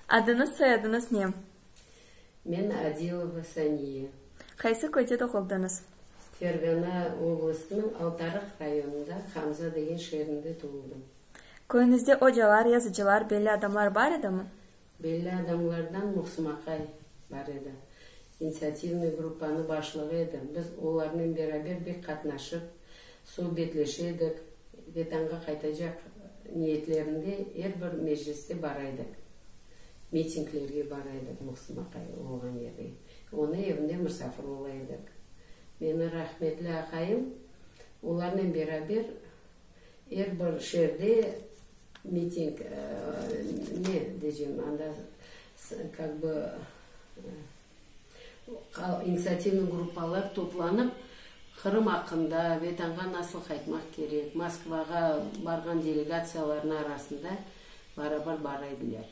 Adıñız, soyadıñız ne? Men Adilova Saniye. Qaysı köyde doğuldıñız? Fergana oblastınıñ Altarıq rayonında Hamza degen şeerinde tuvuldım. Köyüñizde ocalar, yazıcılar, belli adamlar bar edimi? Belli adamlardan Muhsım aqay bar edi. İnitsiativnıy gruppanı başlığı edi. Biz olarnen beraber bek qatnaşıp, subetleşe edik. Vetanğa qaytacaq niyetlerinde er bir mecliste bara edik. Mitinglerge bara edik Muhsım aqay olğan yerde. Onı evinde musafir ola edik. Meni rahmetli aqayım olarnen beraber Er bir şeerde miting, ne deycem, anda kak bı initsiativnıy gruppalar toplanıp, Qırım aqqında, Vetanğa nasıl qaytmaq kerek, Moskvağa barğan delegatsiyalarnıñ arasında barabar bara ediler.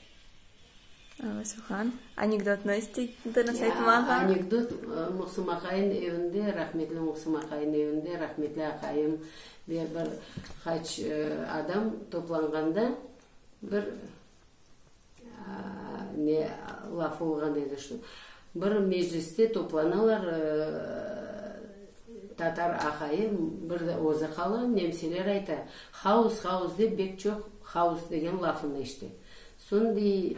Sühan, anekdotnı isteydiñiz aytmağa? Anekdot, Muhsım aqayın evinde, rahmetli Muhsım aqayın evinde, rahmetli aqayım ve bir qaç adam toplanğanda bir ne laf olğan edi, şu bir mecliste toplanalar, tatar aqayı bir de özü qala, nemseler ayta, haus, haus dep bek çoq haus degen lafını eşite. Soñ dey,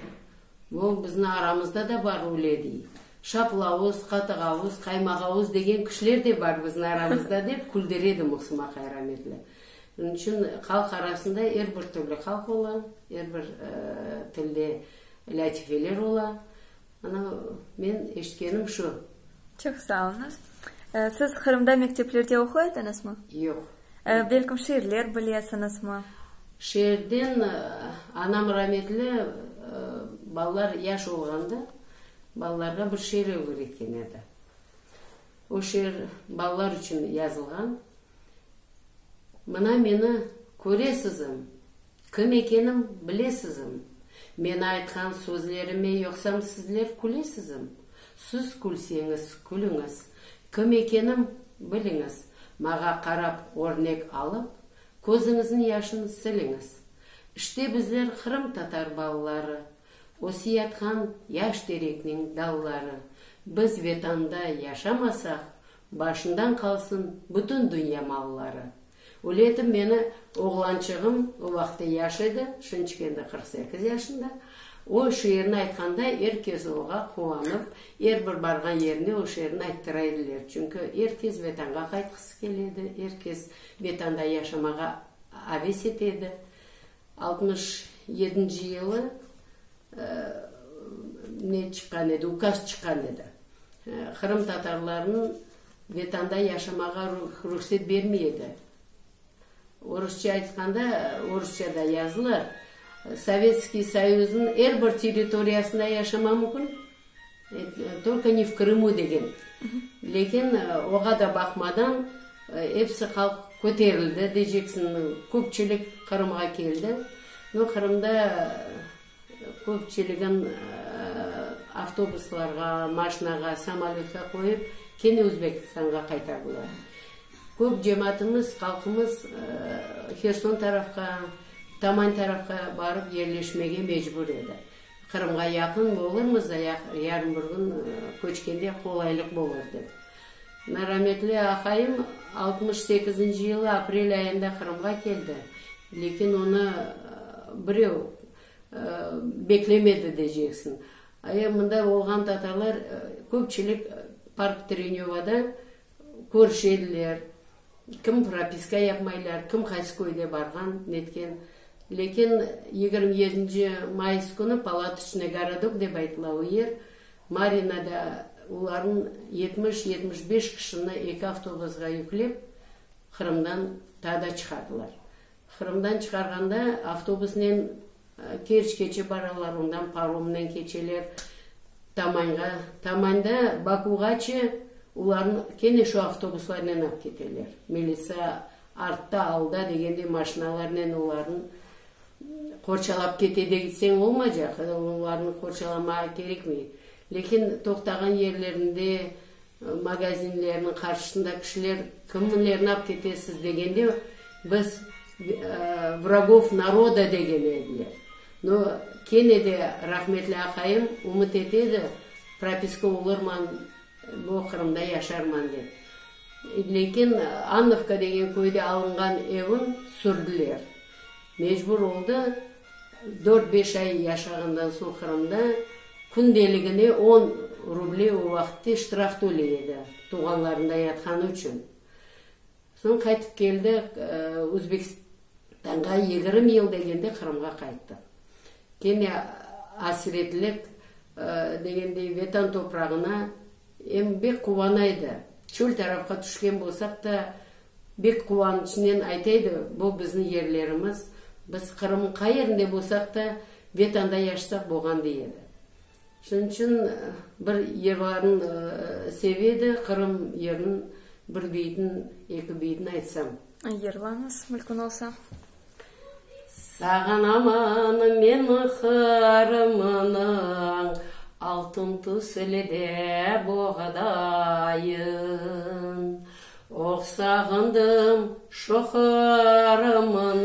Bu bizni aramızda da bar öyle, dey. Şaplavuz, qatıqavuz, qaymaqavuz degen kişiler de bar bizni aramızda, dep küldire edi Muhsım aqay rametli. Onıñ içün halq arasında er bir türlü halq ola, er bir tilde lâtifeler ola. Ana, men eşitkenim şu. Çoq sağ oluñız. Siz Qırımda mekteplerde oquy ediñizmi? Yoq. Belkim şiirler bilesiñizmi? Şeerden anam rametli balalar yaş olğanda balalarğa bir şiir ögretken edi. O şiir balalar içün yazılğan. Mına meni köresizim, Kim ekenim bilesizim. Men aytqan sözlerime yoqsam sizler külesizim? Siz külseñiz, külüñiz. Kim ekenim biliñiz. Mağa qarap örnek alıp, közüñizniñ yaşın siliñiz. İşte bizler Qırım tatar balaları, öseyatqan yaş terekniñ dalları. Biz Vetanda yaşamasaq, başından qalsın bütün dünya malları. Öyle etip meni oğlançığım, o vaqıtta yaş edi, şınçık endi 48 yaşında, o şiirni aytqanda er kes oğa quvanıp, er bir barğan yerine o şiirni ayttıra ediler. Çünki er kes Vetanğa qaytqısı kele edi, er kes Vetanda yaşamağa aves ete edi. Altmış yedinci yılı ne çıqqan edi, ukaz çıqqan edi. Qırımtatarlarnıñ Vetanda yaşamağa ruhset bermey edi. Orusça aytqanda, orusça da yazıla, Sovetskiy Soyuznıñ er bir territoriyasında yaşama mümkün, tolko ne v Krımu degen. Lâkin oğa da baqmadan, episi halq köterildi, deyceksiñ, köpçülik Qırımğa keldi. No, Qırımda Köpçüligin avtobuslarğa, maşinağa, samolötqa qoyıp, kene Özbekistanğa qaytardılar. Köp cemaatımız, halqımız Herson tarafqa, Taman tarafqa barıp yerleşmege mecbur edi. Qırımğa yaqın bolurmız da, yarın bir kün köçkende qolaylıq bolur dep. Merametli aqayım 68-nci yılı aprel ayında Qırımğa keldi, lâkin onı birev beklemedi deyceksiñ. Aya mında olğan tatarlar köpçülik Park Trenövada körüşe ediler, kim propiska yapmaylar, kim qaysı köyde barğan, netken. Lâkin 27-nci mayıs künü Palatoçnıy gorodok dep aytıla o yer, Marinada olarnıñ 70-75 kişini eki avtobusğa yüklep, Qırımdan taa da çıqardılar. Qırımdan çıqarğanda avtobusnen Kerçkeçe baralar, ondan paromnen keçeler Tamanğa. Tamanda Bakuğaçe olarnı kene şu avtobuslarnen alıp keteler. Militsiya artta, alda degende maşinalarnen olarnı qorçalap kete deseñ olmaycaq, olarnı qorçalamağa kerekmey. Lâkin toqtağan yerlerinde Magazinlerniñ qarşısında kişiler kimlerni alıp ketesiz degende, biz vragov naroda degen ediler. No, kene de rahmetli aqayım ümüt ete edi, propiska olurman, bu Qırımda yaşarman dep. Lâkin Annovka degen köyde alınğan evin sürdüler. Mecbur oldı, dört-beş ay yaşağandan soñ Qırımda kündeligine on ruble o vaqıtte ştraf töley edi, tuvğanlarında yatqanı içün. Soñ qaytıp keldi Özbekistanğa, 20 yıl degende Qırımğa qayttı. Kene asretlik degendey Vetan toprağına em bek quvana edi. Çöl tarafqa tüşken bolsaq da, bek quvançnen ayta edi, bu bizni yerlerimiz, biz Qırımnıñ qayerinde bolsaq da, Vetanda yaşasaq bolğan dey edi. Şunıñ içün bir yırların seve edi, Qırım yırınıñ bir beytin, eki beytin aytsam. Yırlañız, mülkün olsa. Sağınaman men Qırımnıñ altın tüsli de boğdayın. Oh, sağındım şu Qırımnıñ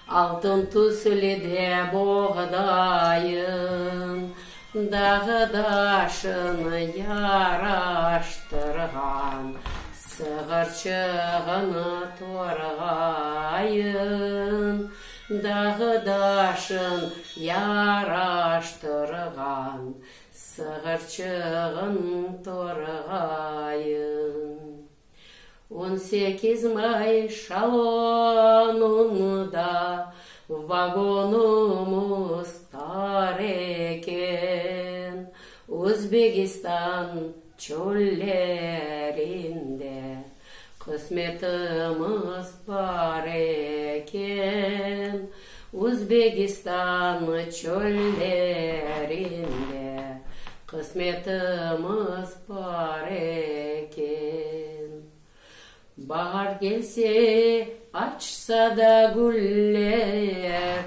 Altın tüsli de boğdayın, Dağ-daşın yaraştırğan, Sığırçığın torğayın, Dağ-daşın yaraştırğan, Sığırçığın torğayın. 18 may şalonunda Vagonımız tar eken, Özbekistan çöllerinde Qısmetimiz bar eken, Özbekistan çöllerinde Qısmetimiz bar eken. Bahar kelse, açsa da güller,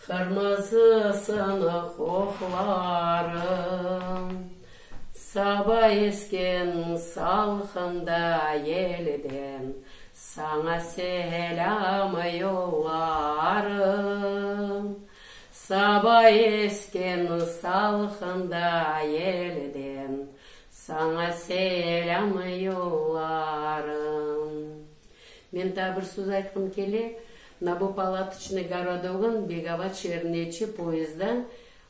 Qırmızısını qoqlarım. Saba esken salqında yelden, Saña selâm yollarım. Saba esken salqında yelden, Saña selâm yollarım. Men daa bir söz aytqım kele, mına bu Palatoçnıy gorodogın Begovat şeerineçi poyezdda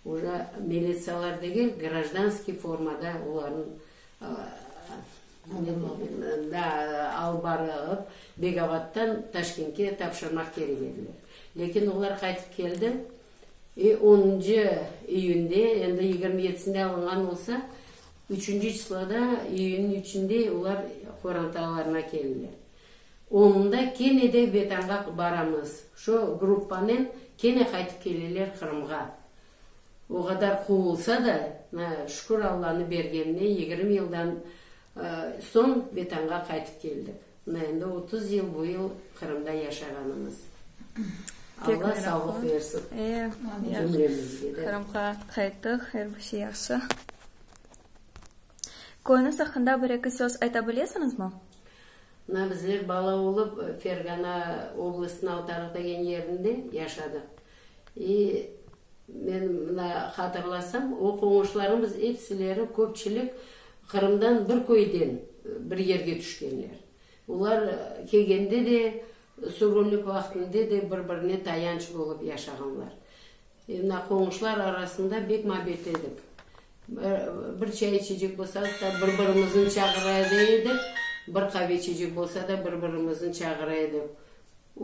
uje militsiyalar degil, grajdanskiy formada olarnıñ da alıp barıp Begovattan Taşkentke tapşırmaq kerek ediler. Lâkin olar qaytıp keldi i onuncı iyünde, endi 27-sinde alınğan olsa, üçünci çisloda, iyünniñ üçünde olar qorantalarına keldiler. Onunda kene de Vetanğa baramız, şu gruppanen kene qaytıp keleler Qırımğa. O qadar quvulsa da, şükür Allanı bergenine, 20 yıldan soñ Vetanğa qaytıp keldik. Mına endi 30 yıl bu yıl Qırımda yaşağanımız. Alla sağlıq versin cümlemizge de. Qırımğa qayttıq, er bir şey yahşı. Köyüñiz aqqında bir-eki söz ayta bilesiñizmi? Mına bizler bala olıp Fergana oblastınıñ Altarıq degen yerinde yaşadıq. İ men mına hatırlasam, o qoñuşlarımız epsileri, köpçülik Qırımdan bir köyden bir yerge tüşkenler. Olar kelgende de, sürgünlik vaqtında de bir-birine tayanç bolıp yaşağanlar. E mına qoñuşlar arasında bek mabet edik. Bir çay içecek bolsaq da, bir-birimizni çağıra edik, bir qave içecek bolsa da, bir-birimizni çağıra edik.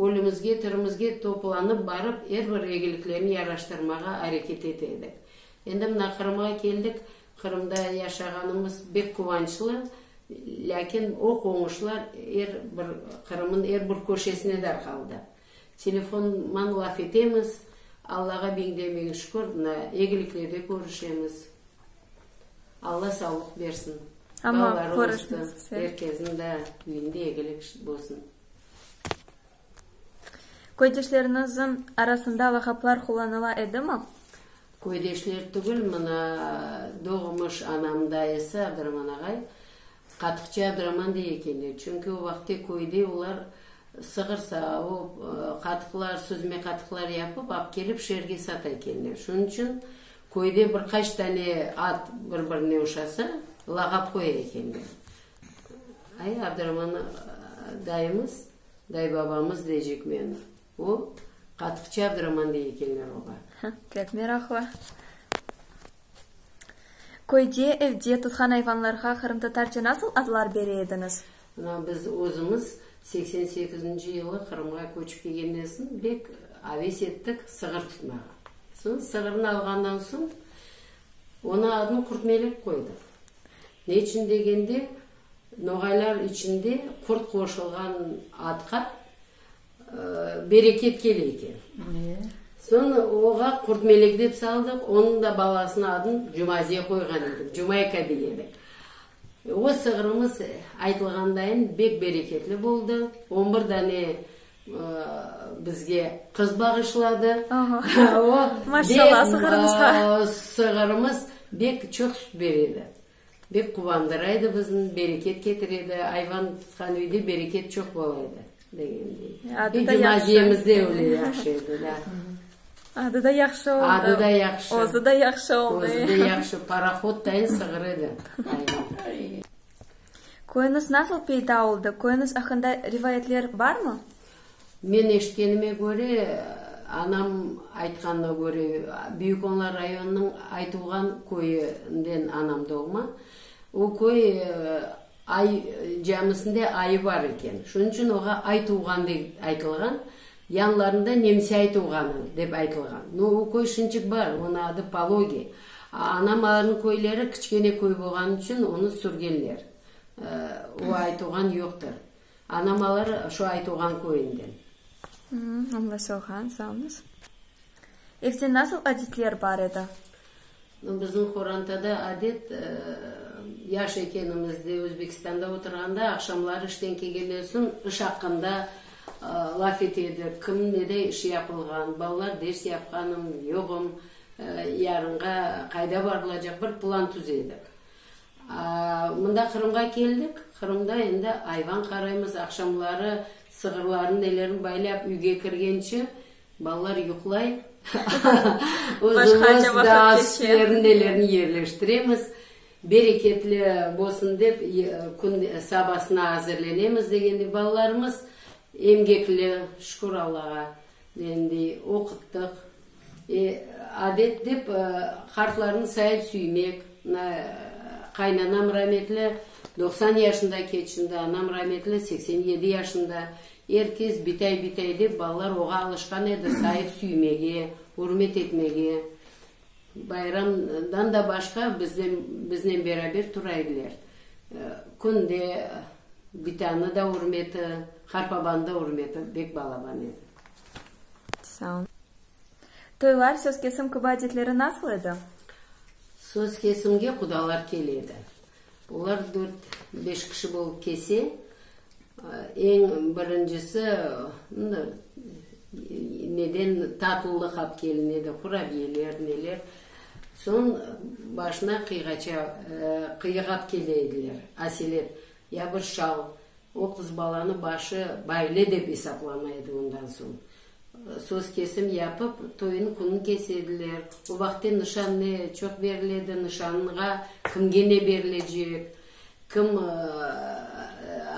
Ölümizge, tirimizge toplanıp barıp, er bir egiliklerni yaraştırmağa areket ete edik. Endi mına Qırımğa keldik, Qırımda yaşağanımız bek quvançlı, lâkin o qoñuşlar er bir Qırımın er bir köşesine darqaldı. Telefonman laf etemiz, Allağa biñden biñ şükür, mına egiliklerde körüşemiz. Alla sağlıq bersin. Amma Balaları östi, er kesniñ da üyünde egilik bolsun. Köydeşleriñizniñ arasında lağaplar qullanıla edimi? Köydeşler tügül, mına doğmuş anam dayısı Abduraman ağay, Qatıqçı Abduraman dey ekenler. Çünki o vaqıtte köyde olar. Sığır savup, qatıqlar, süzme qatıqlar yapıp, ap kelip şeerge sata ekenler. Şunıñ içün köyde bir qaç tane at bir-birine oşasa, lağap qoya ekenler. Ay, Abduraman dayımız, daybabamız deycek men, o, qatıqçı Abduraman dey ekenler oğa. Pek meraqlı. Köyde, evde tutqan ayvanlarğa qırımtatarca nasıl adlar bere ediñiz? Mına biz özümiz 88-nci yılı Qırımğa köçip kelgenden soñ bek aves ettik sığır tutmağa. Soñ sığırnı alğandan soñ onıñ adını Qurtmelek qoydıq. Ne içün degende, noğaylar içinde qurt qoşulğan atqa bereket kele eken. Soñ oğa Qurtmelek dep saldıq, onıñ da balasınıñ adını Cumaziye qoyğan edik, Cumayka dey edik. O sığırımız aytılğandayın bek bereketli boldı, on bir dane bizge qız bağışladı. O, Maşallah sığırımızğa. Sığırımız bek çoq süt beredi. Bek quvandıra edi bizni, bereket ketire edi. Ayvan tutqan üyde bereket çoq bola edi, degendey. Adı da yahşı. Cumaziyemiz de öyle yahşı edi, da. Adı da yahşı oldı. Adı da yahşı. Özü de yahşı oldı. Özü de yahşı. Parohod dayın sığır edi ayvan. Köyüñiz nasıl peyda oldı? Köyüñiz aqqında rivayetler barmı? Men eşitkenime köre, anam aytqanına köre, Büyük Onlar rayonınıñ Aytuvğan köyünden anam doğma. O köy Ay camisinde ayı bar eken. Şunıñ içün oğa Aytuvğan dep aytılğan. Yanlarında Nemse Aytuvğanı dep aytılğan. No, o köy şinçik bar, onıñ adı Pologi. Anam alarnıñ köyleri kiçkene köy bolğanı içün onı sürgenler. O Aytuvğan yoqtır. Anam alar şu Aytuvğan köyünden. Añlaşılğan, sağ oluñız. Evde nasıl adetler bar edi? Bizim qorantada adet, yaş ekenimizde, Özbekistanda oturğanda, aqşamları işten kelgenden soñ iş aqqında laf ete edik, kim nede iş yapılğan, balalar ders yapqanım, yoğım, yarınğa qayda barılacaq, bir plan tüze edik. Mında Qırımğa keldik, Qırımda endi ayvan qaraymız, aqşamları sığırlarnı nelerini baylap üyge kirgence, Balalar yuqlay, özümiz daa sütlerini nelerini yerleştiremiz, bereketli bolsun dep kün sabasına azırlenemiz degende balalarımız emgekli, şükür Allağa, degendey oquttıq. Adet dep qartlarnı sayıp süymek, qaynanam rametli 90 yaşında keçindi, anam rametli 87 yaşında. Er kes bitay-bitay dep, balalar oğa alışqan edi, sayıp süymege, ürmet etmege. Bayramdan da başqa biznen, biznen beraber tura ediler. Künde bitanı da ürmeti, qartbabanı da ürmeti bek balaban edi. Sağ ol. Toylar, söz kesim kibi adetleri nasıl edi? Söz kesimge qudalar kele edi. Olar dört, beş kişi bolıp kese, Eñ birincisi, neden tatlılıq ap kelinedi, qurabiyeler, neler. Soñ başına qıyğaça, qıyıq ap kele ediler, aselet, ya bir şal. O qız balanı başı bayle dep esaplana edi ondan soñ. Söz kesim yapıp, toyunıñ künün kese ediler. O vaqıtte nişan ne çoq berile edi, nişanğa kimge ne berilecek. Kim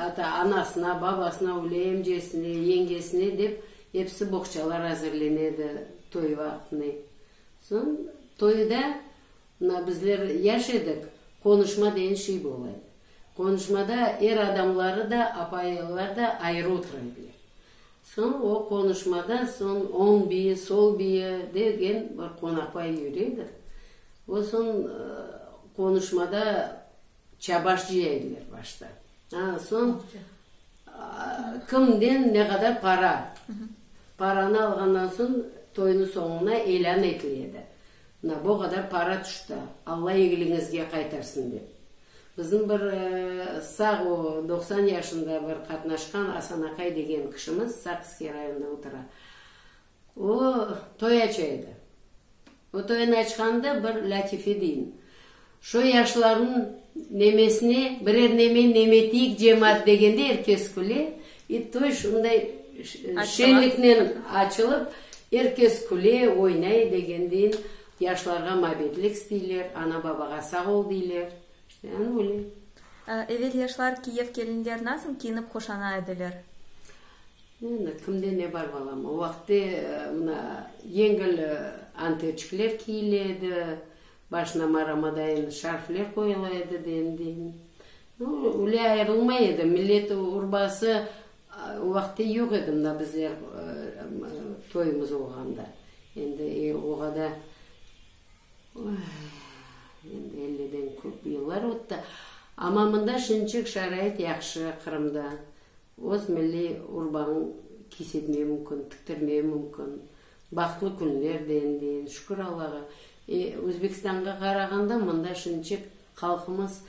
ata, anasına, babasına, öyle emcesine, yengesine dep episi boğçalar azırlene edi toy vaqtını. Soñ toyda mına bizler yaş edik, qonuşma degen şey bola edi. Qonuşmada er adamları da, apaylar da ayrı otura ediler. Soñ o qonuşmada soñ oñ biyi, sol biyi degen bir qonaqbay yüre edi. O soñ qonuşmada Çabaş cıya ediler başta. Aa, soñ kimden ne qadar para. Paranı alğandan soñ toynıñ soñuna ilân etile edi. Mına bu qadar para tüşti, Alla egiliñizge qaytarsın dep. Bizim bir sağ o 90 yaşında bir qatnaşqan Asan aqay degen kişimiz Saqskiy rayonında otura. O toy aça edi. O toyunı açqanda bir lâtife deyin. Şo yaşlarnıñ nemesine birer neme nemetiyik cemaat degende er kes küle. I toy şunday şenliknen açılıp, er kes küle, oynay degendeyin, yaşlarğa mabetlik isteyler, ana-babağa sağ ol deyler. İşte, ana öyle. Evel yaşlar kiyev-kelinler nasıl kiyinip hoşana ediler? Endi kimde ne bar, balam. O vaqıtte mına yengil anterçikler kiyile edi, başına maramadayın şarfler qoyula edi deyin. Nu, öyle ayırılmay edi. Millet urbası o vaqıtte yoq edi, mına bizler toyumız olğanda. Endi o qadar. Endi elliden köp yıllar ötti. Amma mında şimdicik şarait yahşı, Qırımda. Öz milliy urbañ kiysetmege mümkün, tiktirmege mümkün. Bahtlı künler de endi, şükür Allağa. Özbekistanğa qarağanda mında şimdicik halqımız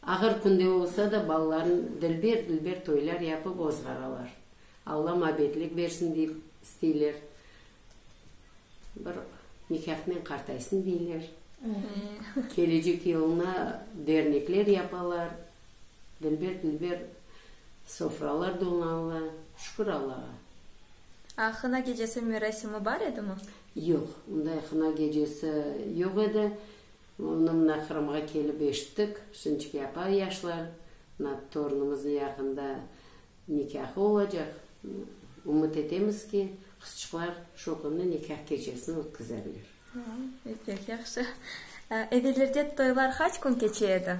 ağır künde olsa da balaların dilber-dilber toylar yapıp ozğaralar. Alla mabetlik bersin deyip isteyler. Bir nikâhnen qartaysın deyler. Kelecek yılına dernekler yapalar, dilber-dilber sofralar donanıla. Şükür Allağa. A hına gecesi merasimi bar edimi? Yoq, unday hına gecesi yoq edi. Onı mına Qırımğa kelip eşittik. Şinçik yapa yaşlar. Mına torunımıznıñ yaqında Nikâhı olacaq. Ümüt etemiz ki, qızçıqlar şu künü nikâh gecesini ötkizerler. Pek yahşı. Evellerde toylar qaç kün keçe edi?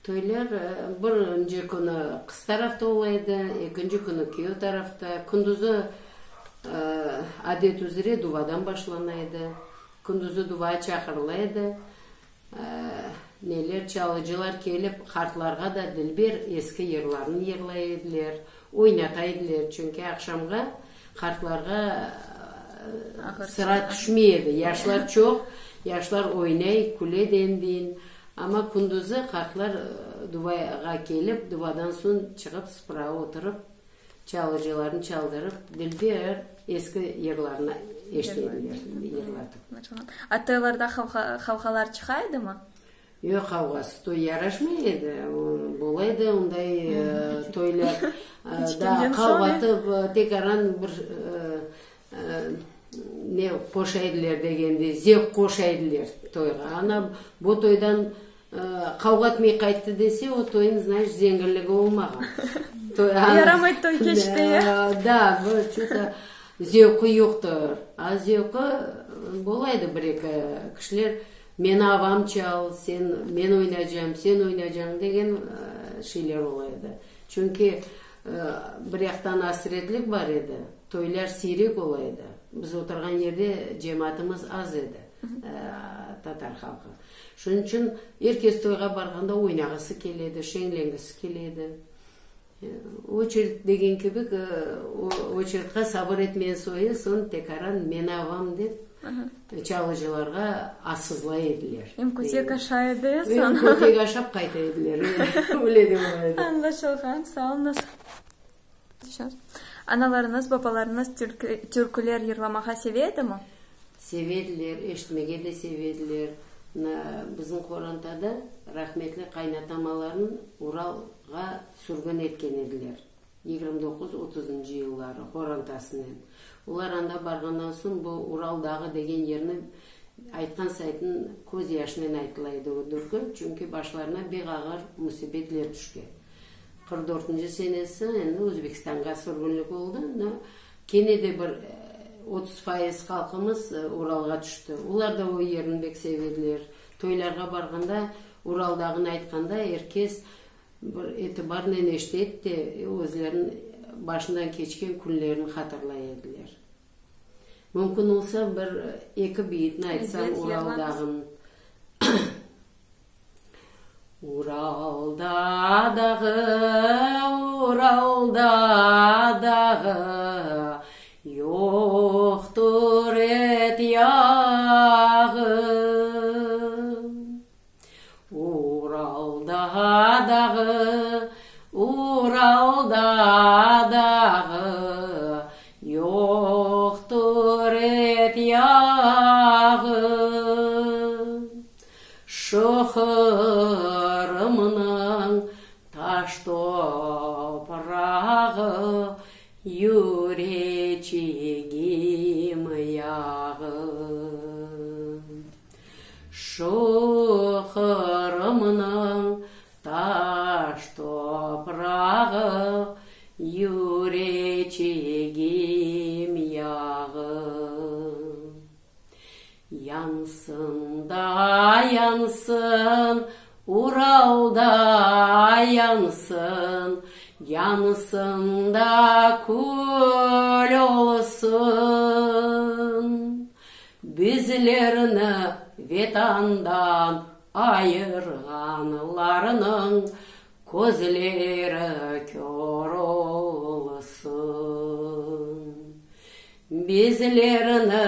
Toylar birinci künü qız tarafta ola edi, ekinci künü küyev tarafta. Kündüzi adet üzre duvadan başlana edi. Kündüzi duvaya çağırıla edi. Neler çalıcılar kelip, qartlarğa da dilber eski yırlarnı yırlay ediler, oynata ediler, çünki aqşamğa qartlarğa sıra tüşmey edi. Yaşlar çoq, yaşlar oynay, küle dendiyin, amma kündüzi qartlar duvağa kelip, duvadan soñ çıqıp sıpırağa oturıp, Çalıcılarnı çaldırıp, dilber eski yırlarnı eşite ediler, yırlatıp. A toylarda qavğalar çıqa edimi? Yoq, qavğasız toy yaraşmay edi. Bola edi onday toylar. Daa qavğatıp, tekaran bir ne qoşa ediler degende, zevq qoşa ediler toyğa. Ana, bu toydan Qavğa etmey qayttı dese, o toynıñ, znaş, zenginligi olmağan. Yaramay toy keçti, ya? Da, bir ço-to zevqı yoqtır. A zevqı bola edi bir-eki kişiler, meni avam çal, sen, men oynaycam, sen oynacañ degen şeyler ola edi. Çünki bir yaqtan asretlik bar edi, toylar siyrek ola edi. Biz oturğan yerde cemaatımız az edi, tatar halqı. Şunıñ içün er kes toyğa barğanda oynağısı kele edi, şeñlengisi kele edi. Oçerit degen kibi, oçeritqa sabır etmeyen soyu soñ tekaran men avam dep çalıcılarğa asızlay ediler. Em kötek aşay edi, soñ. Em kötek aşap qayta ediler, öyle de ola edi. Añlaşılğan, sağ oluñız. Analarıñız, babalarıñız türküler yırlamağa seve edimi? Seve ediler, eşitmege de seve ediler. Mına, bizim qorantada rahmetli qaynatamalarnı Uralğa sürgün etken ediler, 29, otuzıncı yılları, qorantasınen. Olar anda barğandan soñ bu Ural dağı degen yerni aytqan saytın köz yaşınen aytıla edi o dürkü, çünki başlarına bek ağır müsibetler tüşken. 44-nci senesi endi Özbekistanğa sürgünlik oldı, no, kene de bir 30% halqımız Uralğa tüşti. Olar da o yerni bek sevediler. Toylarğa barğanda Ural dağını aytqanda er kes bir itibarnen eşite edi de, özleriniñ başından keçken künlerini hatırlay ediler. Mümkün olsa bir eki beyitni aytsam Ural dağınıñ. Uralda dağı, Uralda dağı, Yoqtur et yağı. Uralda dağı, Uralda dağı, Yoqtur et yağı. Şu Qırımnıñ taş toprağı. Şu Qırımnıñ taş toprağı, Yüreçigim yağı. Yansın da yansın, Ural da yansın, Yansın da kül olsun. Bizlerni Vetandan ayırğanlarnıñ közleri kör olsun. Bizlerni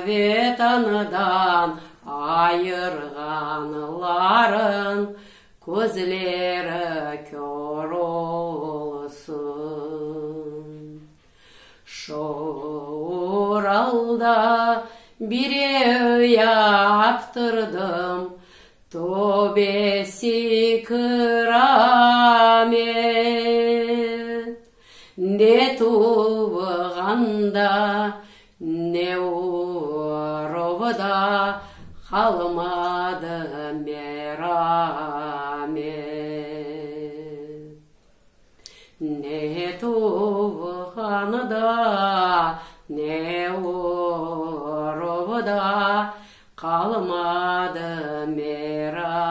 Vetandan ayırğanlarıñ közleri kör olsun. Şu Uralda bir ev yaptırdım, Töbesi kiramet. Ne tuvğanda, ne uruvda qalmadı meramet. Ne tuvğanda, ne uruvda qalmadı meramet.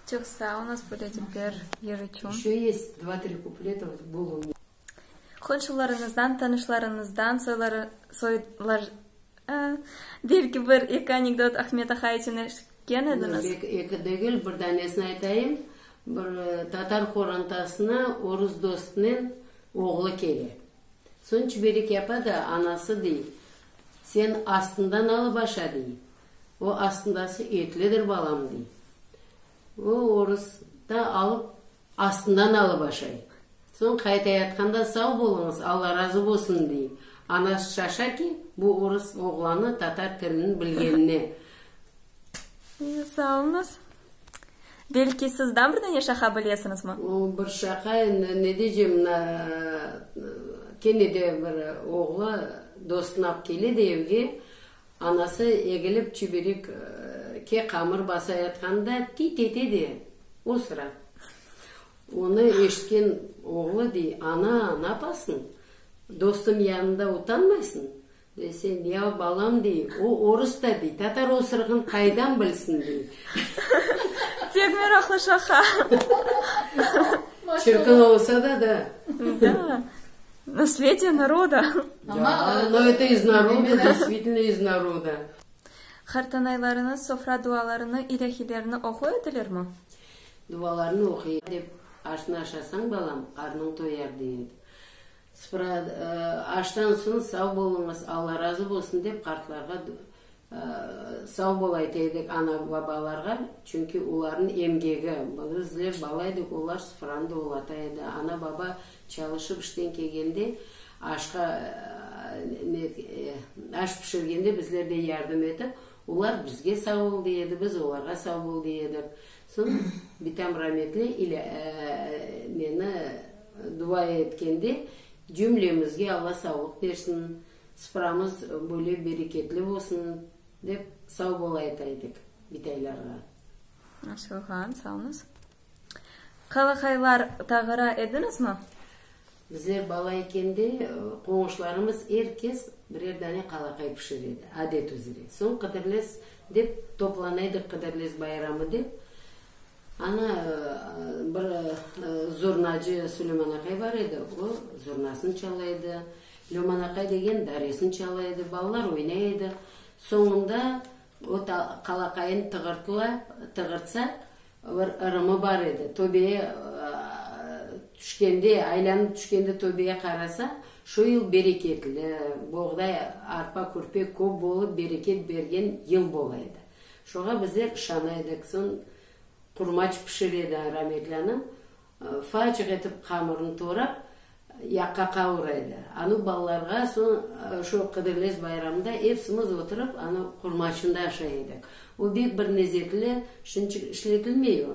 Çoq sağ oluñız böyle dülber yır içün. Еще есть два-три куплета вот был у меня. Qonşularıñızdan, tanışlarıñızdan, soylar, belki bir eki anekdot Ahmet ahay içün eşitken ediñiz? Eki degil, bir danesini aytayım. Bir tatar qorantasına orus dostunen oğlu kele. Soñ çiberek yapa da, anası dey, Sen astından alıp aşa, dey. O astındası etlidir, balam, dey. O orus da alıp, astından alıp aşay. Soñ qaytayatqanda, Sav boluñız, Alla razı bolsun, dey. Anası şaşa ki, bu orus oğlanı tatar tilini bilgenine. Sağ oluñız. Belki sizdan bir dane şaqa bilesiñizmi? O, bir şaqa, endi ne deycem, mına, kene de bir oğlu dostunı alıp kele de evge, Anası egilip çiberekke qamır basayatqanda tit ete de, o sıra. Onı eşitken oğlu dey, Ana, napasıñ? Dostum yanında utanmaysıñ? Dese, Yav, balam, dey, o orus da, dey, tatar osırığın qaydan bilsin, dey. Pek meraqlı şaqa. Çirkin olsa da, da. Da. Naslediye naroda. Da, no eto iz naroda, deystvitelno iz naroda. Qartanaylarıñız sofra dualarını, ilâhilerini oquy edilermi? Dualarını oquy dep, aşnı aşasañ, balam, qarnıñ toyar, dey edi. Sıpıra aştan soñ sav boluñız, Alla razı bolsun dep qartlarğa Sav bol ayta edik ana-babalarğa, çünki olarnıñ emgegi, bizler bala edik, olar sıfıranı da olata edi. Ana-baba çalışıp işten kelgende aşqa aş pişirgende bizler de yardım etip, olar bizge sav ol dey edi, biz olarğa sav bol dey edik. Soñ bitam rametli ile meni dua etkende, cümlemizge Alla savlıq bersin, Sıpıramız böyle bereketli bolsun, dep sav bol ayta edik bitaylarğa. Maşallah, sağ oluñız. Qalaqaylar tağıra ediñizmi? Bizler bala ekende qoñuşlarımız er kes birer dane qalaqay pişire edi, adet üzre. Soñ Qıdırlez dep toplana edik, Qıdırlez bayramı dep. Ana, bir zurnacı Suleyman aqay bar edi, o zurnasını çala edi. Löman aqay degen daresini çala edi, balalar oynay edi. Soñunda o qalaqayını tığırtıla, tığırtsa, bir ırımı bar edi, töbeye tüşkende, aylanıp tüşkende töbeye qarasa, şu yıl bereketli, boğday, arpa, kürpe köp bolıp bereket bergen yıl bola edi. Şoğa bizler ışana edik. Soñ qurmaç pişire edi rametli anam. Ufacıq etip hamırnı doğrap, yaqqa qavura edi. Anu balalarğa soñ şu Qıdırlez bayramında epsimiz oturıp, anu qurmaçında aşay edik. O bek bir lezetli, şunçıq işletilmey o.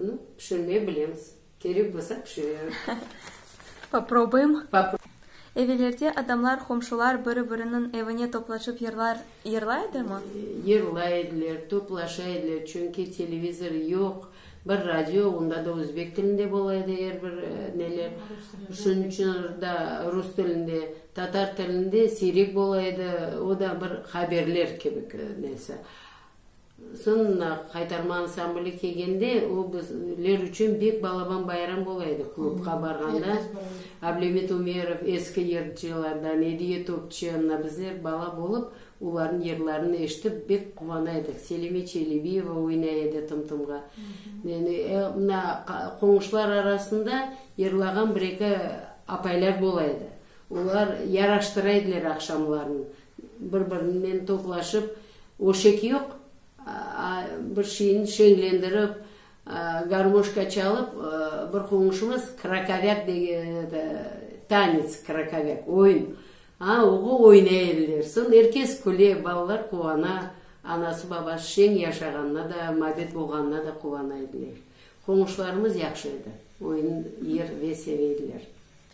Nu, pişirmeye bilemiz. Kerek bolsa pişireriz. Poprobuyem. Evelerde adamlar, qomşular biri-biriniñ evine toplaşıp yırlar yırlay edimi? Yırlay ediler, toplaşa ediler, çünki televizor yoq, bir radio, onda da özbek tilinde bola edi er bir neler, şunıñ içün da rus tilinde, tatar tilinde siyrek bola edi, o da bir haberler kibi nesi. Soñ Qaytarma ansambli kelgende, o bizler içün bek balaban bayram bola edi, klubqa barğanda. Ablemit Umerov, eski yırcılardan, Ediye Topçı, mına bizler bala bolıp, olarnıñ yırlarını eşitip, bek quvana edik. Selime Çelebiyeva oynay edi tım-tımğa. Mına qoñuşlar arasında yırlağan bir-eki apaylar bola edi. Olar yaraştıra ediler aqşamlarını. Bir-birinen toplaşıp, öşek yoq, bir şeyni şeñlendirip, garmoşka çalıp, bir qoñuşımız krakovyak degen, tanets krakovyak, oyun, a, oğa oynay ediler. Soñ er kes küle, balalar quvana, anası-babası şeñ yaşağanına da, mabet bolğanına da quvana ediler. Qoñuşlarımız yahşı edi, oyun, yır ve seve ediler.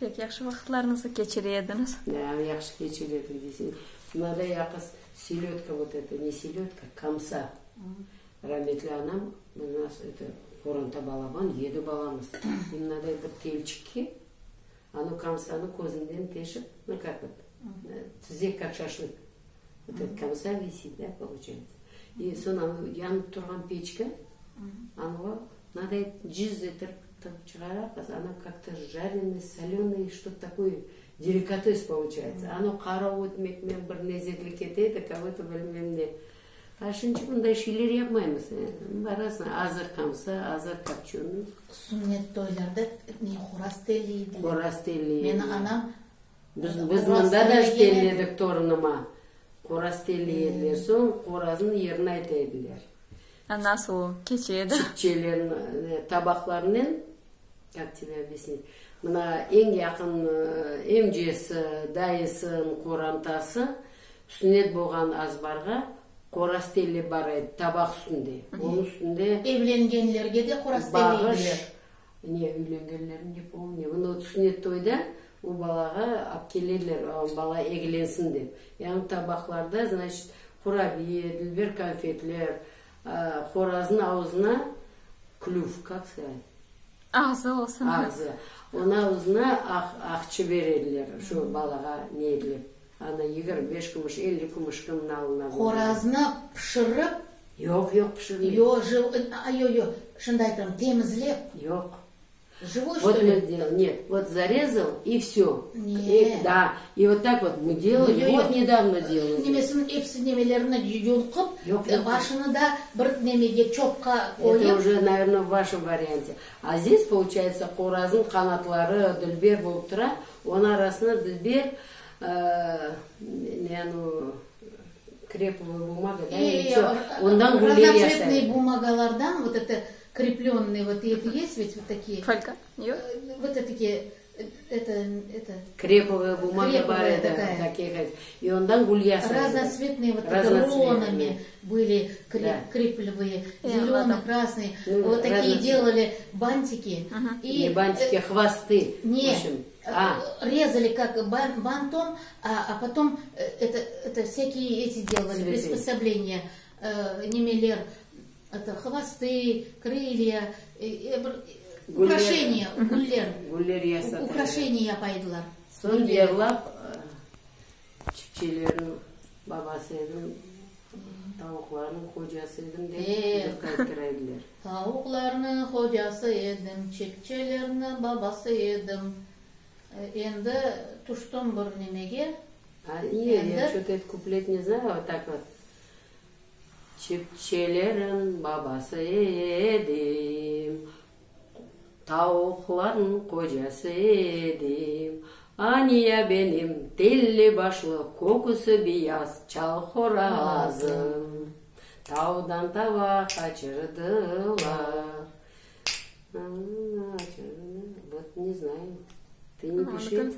Pek yahşı vaqıtlarıñızı keçire ediñiz. Da, yahşı keçire edik deysiñ. Mınada yaqız selödka vot eto, ne selödka, kamsa. Rametli anam, u nas eto, qoranta balaban, yedi balamız. I mınaday bir telçikke anu kamsanı közünden teşip, nu kak vot, tüzek kak şaşlık, vot eto kamsa visit, da, получается. I soñ anu yanıp turğan peçka, anuğa mınaday cız etirip tıqıp çıqaraqız, ana kak-to jarenıy, solenıy, şto-to takoye, delikates получается. Anu qara ötmeknen bir lezetli kete edi, kak buto bilmem ne. A şimdiki bunday şeyler yapmaymız. Barasıñ, azır kamsa, azır kopçenıy. Sünnet toylarda ne horaz telli ediler. Horaz telli ediler. Meni anam Biz, biz mında da telledik torunıma. Qoraz telley ediler. Soñ qoraznıñ yerini ayta ediler. A nasıl o keçe edi? Çipçelerin, tabaqlarnen, kak tebe obyasnit, mına eñ yaqın emcesi, dayısıñ qorantası sünnet bolğan azbarğa qoraz tellep bara edi, tabaq üstünde. Onıñ üstünde Evlengenlerge de qoraz telley ediler. Ne, üylengenlerini ne pomnyu. Bunı sünnet toyda o balağa ap kelediler, bala eglensin dep. Yani tabaqlarda, znaçit, qurabiye, dülber konfetler, horaznıñ avuzına klüv, kak skazat? Ağzı olsun. Ağzı. Onıñ avuzına aqçı berediler, şu balağa ne etilip. Ana 25 kümüş, 50 kümüş kimniñ alına. Horaznı pişirip. Yoq, yoq, pişirmey. Yoq, yoq, yoq, şunday aytırım, temizlep. Yoq. Живой, Вот что ли? мы делали, нет, вот зарезал и всё. Не. Да, и вот так вот мы делали, Yoq, вот yoq. недавно делали. Nemesiniñ episi nemelerini yulqıp, Yoq, yoq. başını da bir nemege, çopqa Это qoyıp. уже, наверно, в вашем варианте. А здесь, получается, qoraznıñ qanatları dülber bolıp tura, onıñ arasına dülber, ne anu, krepovая bumага, da, E, или ço, ondan güller yasay. Raznotsvetnıy bumagalardan, vot eto, kreplenныy, vot eto est ведь vot takie. Folga, yoq? Vot takie, eto, eto. Krepovая bumaga bar Krepovая edi, takaya. takie, i ondan gül yasay edi. Raznotsvetnıy vot takie Raznotsvetnıy. rулонами были Да. креплевые, E, зеленый, añladım. красный, Ну, вот такие разноцветные. делали бантики. И, Ne bantiki, хвосты, в Не, общем. А. резали как бантом, а, а потом это, это всякие эти делали, Цветы. приспособления, nemeler, это хвосты, крылья, Güller. украшения, güller, Güller yasatır. украшения yapa ediler. Soñ yırlap, çipçelerniñ babası edim, tavuqlarnıñ hocası edim dep E. yır ayttıra ediler. Tavuqlarnıñ hocası edim, çipçelerniñ babası edim. Endi tüştüm bir nemege. A, ne, я Endi что-то этот куплет не знаю, вот так вот. Çipçelerin babası edim, tavuqlarnıñ qocası edim. Aniya benim telli başlı, köküsi beyaz çal horazım. Tavdan tava qaçırdılar. Вот не знаю. Ты не пиши.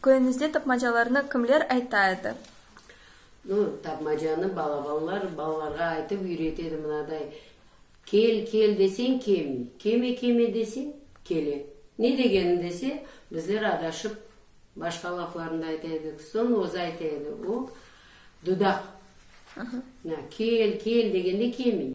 Köyüñizde tapmacalarnı kimler ayta edi? Nu, tapmacanı balabanlar balalarğa aytıp üyrete edi mınaday, Kel, kel deseñ kelmey, keme, keme deseñ kele. Ne degenini dese, bizler adaşıp başqa laflarını da ayta edik. Soñ özü ayta edi, o dudaq. Kel, kel degende kelmey.